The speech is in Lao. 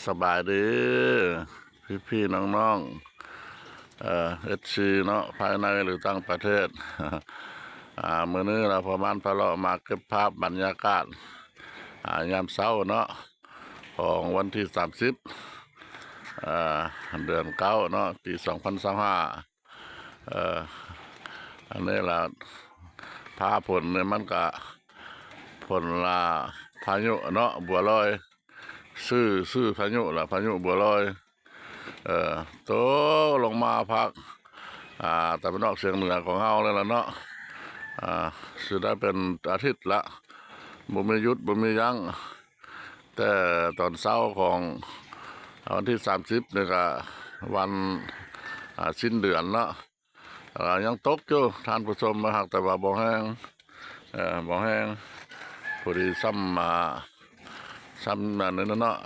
ສະບາຍດີພີ່ໆນ້ອງໆ ເອີ ເອັຟຊີເນາະ ພາຍໃນ ຫຼື ຕ່າງປະເທດ. ອາ ມື້ນີ້ລະ ພໍ່ມານພາເລາະມາເກັບພາບບັນຍາກາດ ອາ ຍາມເຊົ້າເນາະ ຂອງວັນທີສາມສິບ ເອີ ເດືອນເກົ້າເນາະ ປີສອງພັນຊາວຫ້າ. ເອີ ອັນນີ້ລະ ຟ້າຝົນນີ້ມັນກະ ຝົນລະ ພາຍຸເນາະ ບົວລອຍ ຊື່ ຊື່ພາຍຸລະ ພາຍຸບົວລອຍ ເອີ ຕົກລົງມາພາກ ອາ ຕາເວັນອອກສຽງເໜືອຂອງເຮົາແລ້ວລະເນາະ. ອາ ຊິໄດ້ເປັນອາທິດລະ ບໍ່ມີຢຸດ ບໍ່ມີຢັ້ງ ແຕ່ຕອນເຊົ້າຂອງ ອາ ວັນທີສາມສິບນີ້ກະ ວັນ ອາ ສິ້ນເດືອນເນາະ ອາ ຍັງຕົກຢູ່ທ່ານຜູ້ຊົມ ຫາກແຕ່ວ່າບໍ່ແຮງ ເອີ ບໍ່ແຮງ ພໍດີຊ່ຳ ອາ ຊ່ຳນັ້ນເນາະ.